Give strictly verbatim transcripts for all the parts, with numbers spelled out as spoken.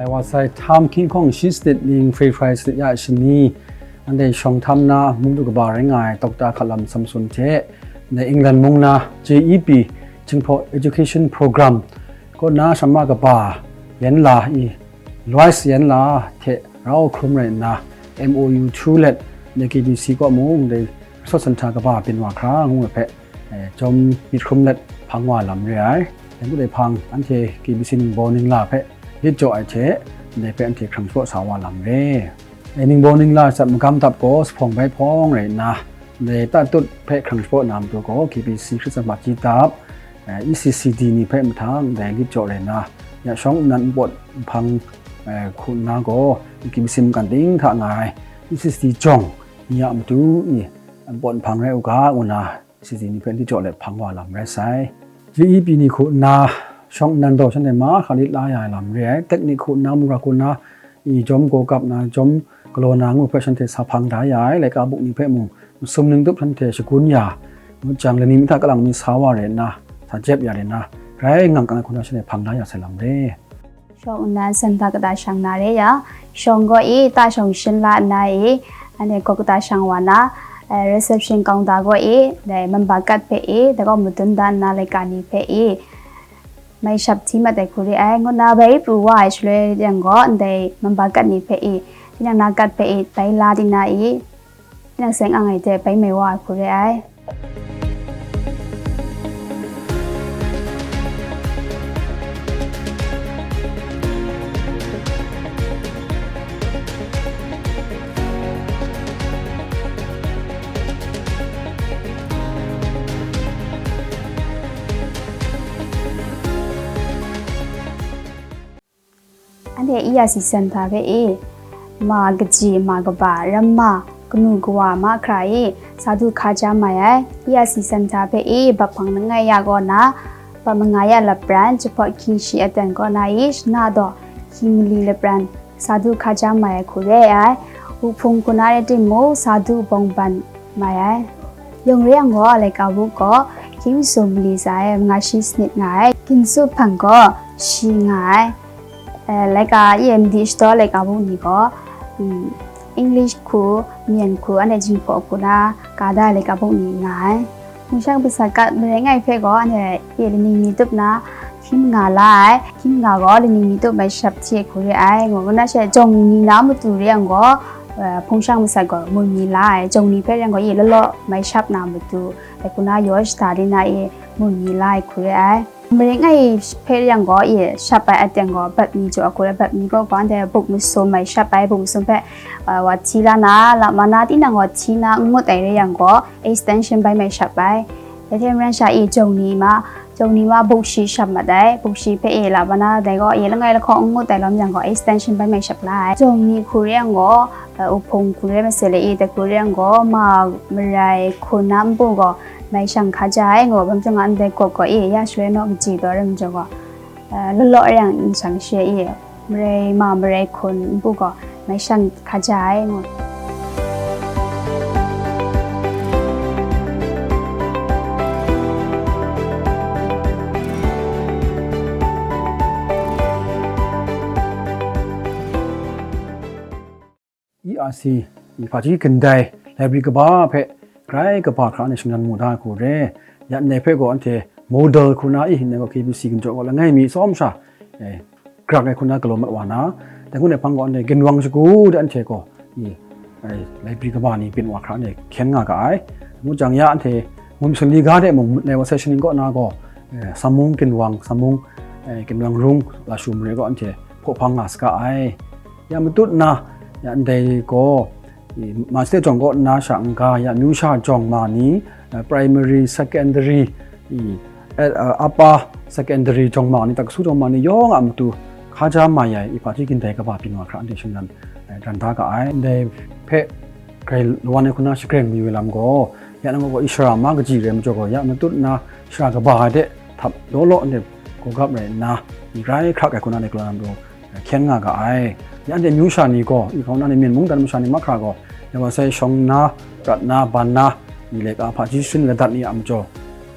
Wa sai htam hkying hkawng shi sanit ning hpri hprai sanit ya shani, anhte shawng htam na mungdu kaba rai nga ai Doctor Hkalam Samson hte, ndai England mung na J E P, Chingpawk Education Program, kaw na shamma kaba yan la i, Lois yan la hte rau hkrum rai nna, M O U two let ndai K B C kaw mung, ndai Resource Centre kaba byin wa hkra ngu ai hpe, eh, jawm myit hkrum let hpang wa lam re ai. Dai ngut ai hpang, anhte K B C ningbaw ningla hpe lit jaw ai hte, ndai hpe anhte hkrang shapraw sa wa lam re. Eh, ningbaw ningla sat magam dap gaw, sahpawng bai hpawng rai nna, ndai tatut hpe hkrang shapraw na matu gaw, K B C Hkristu Hpaji dap, eh, E C C D ni hpe mahtang, ndai lit jaw rai nna, ya shawng nnan npawt nhpang, eh, hku nna gaw, K B C mungkan ting hta nga ai E C C D jawng ni a matu i npawt nhpang rai u ga, ngu nna, E C C D ni hpe lit jaw let hpang wa lam rai sai. J E P ni hku nna shawng nnan daw shanhte mahkra lit la ya ai lam re ai, teknik hku nna, mura hku nna, i jawm gaw kap na, jawm galaw na ngu hpe shanhte sa hpang da ya ai, laika buk ni hpe mung masum ning tup shanhte shagun ya, ngut jang, lani mi hta kalang mi sa wa rai nna, sa jep ya rai nna, grai ngang kang ai hku na shanhte hpang da ya sai lam re. Shawng nnan senta kata shang na re yang, shawng gaw i ta shawng shin la nna i, anhte gaw kata shang wa na, eh, reception counter gaw i, dai mamba kat hpe i, dai gaw madun da nna laika ni hpe i, mai shap hti mat ai hku re ai, ngu nna bai pru wa ai shaloi yang gaw, ndai mamba kat ni hpe i, tinang na kat hpe i, bai la di na i, tinang seng ang ai hte bai mai wa ai hku re ai. Anhte E R C Centre hpe e, ma kaji, ma kaba, ramma, kanu kawa mahkra e, sa du hkaja mai ai. E R C Centre hpe e, bap hpang langai ya kaw na, bap manga ya lapran, jahpawt hkying shi aten kaw na e, shana daw hkying mali lapran, sa du hkaja mai ai hku re ai. Wuhpung hku na rai timung, sa du bawng ban mai ai. Yawng re yang gaw, laika buk gaw hkying masum mali tsa e, manga shi sanit nga ai. Ginsu hpang gaw shi nga ai. Eh, laika, E M D shadaw laika buk ni gaw, mm, English hku, Myen hku, anhte Jinghpaw hku na ka da ai laika buk ni nga ai. Hpung shang masat kat marai ngai hpe gaw, anhte e laning mi tup na, hkying manga la ai, hkying manga gaw laning mi tup mai shap hti ai hku re ai, ngu nna she, jawng ni na matu re yang gaw, eh, hpung shang masat gaw mung mi la ai, jawng ni hpe re yang gaw, e law law mai shap na matu, dai hku na yaw shada di na e mung mi la ai hku re ai. Marai ngai hpe re yang gaw, e shap ai aten gaw, bap mi jaw ai hku re, bap mi gaw gaw, anhte buk masum mai shap ai, buk masum hpe, eh, wa hti la na, lama na tinang gaw hti na n ngut ai re yang gaw, extension bai mai shap ai. Dai hte maren sha e jawng ni ma, jawng ni ma buk shi shap mat ai, buk shi hpe e la ma na, dai gaw e langai lahkawng n ngut ai lawm yang gaw, extension bai mai shap la ai. Jawng ni hku re yang gaw, eh, wuhpung hku re masele e, dai hku re yang gaw, ma marai hku na npu gaw mai shang hkaja ai, ngu bam chyang nga ndai gawk gaw e, ya shaloi naw kaji daw rai majaw gaw, eh, law law re yang nsang she e. Marai ma marai hkun npu gaw mai shang hkaja ai ngu. E R C, i hpaji gindai, library kaba hpe grai kaba hkra nna shingran mu da ai hku re. Ya ndai hpe gaw anhte model hku na i, ndai gaw K B C ginjaw gaw langai mi tsawm sha, eh, grak ai hku na galaw mat wa na, dai ngut ai hpang gaw anhte ginwang shagu de anhte gaw, i, eh, library kaba ni byin wa hkra nna hkyen nga ga ai. Ngu jang ya anhte mum sali ga de mung, ndai wa sai shaning kaw na gaw, eh, samung ginwang, samung, eh, ginwang rung, lashu mare gaw anhte hpaw hpang nga saga ai. Ya matut na, ya ndai gaw, i, Masde jawng kaw nna sha n-ga, ya amyu sha jawng ma ni, eh, primary, secondary, i, eh, eh, upper secondary jawng ma ni, taksu jawng ma ni yawng a matu hkaja mai ai, i hpaji gindai kaba byin wa hkra anhte shingran, eh, ran da ga ai. Ndai hpe grai lawan ai hku na shagreng mayu ai lam gaw, ya nang gaw ishara ma kaji rai majaw gaw, ya matut nna shara kaba ai de htap law law anhte gawgap rai nna, i grai hkrak ai hku na ni galaw na matu hkyen nga ga ai. Ya anhte amyu sha ni gaw, i hkau na ni Myen mungdan masha ni mahkra gaw, ya wa sai shawng nna, prat nna, ban nna, i laika hpaji sharin ladat ni a majaw,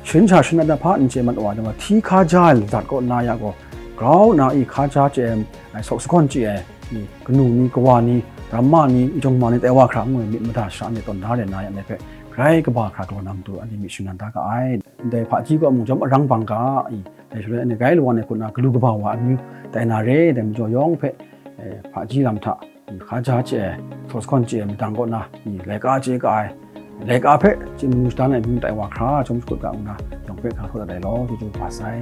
sharin sha sharin ladat hpa n chye mat wa, ya wa hti hkaja ai ladat kaw nna ya gaw, Grau nna i hkaja chye ai, sawk sagawn chye ai, i kanu ni, kawa ni, ramma ni, i jawng ma ni, tai wa hkra ngu ai myit mada shara ni tawn da re na yang, anhte hpe grai kaba hkra galaw na matu anhte myit shangun da ga ai. Ndai hpaji kaw mung jawm arang bang ga, i dai shaloi anhte grai lawan ai hku na galu kaba wa amyu tai na re, dai majaw yawng hpe, eh, hpaji lam hta, i hkaja chye ai, sawk sagawn chye ai madang kaw na, i laika chye ka ai, laika hpe chye manu shada na ai myit tai wa hkra jawm shakut ga ngu na, yawng hpe hkra htaw dat ai law, chyeju kaba sai.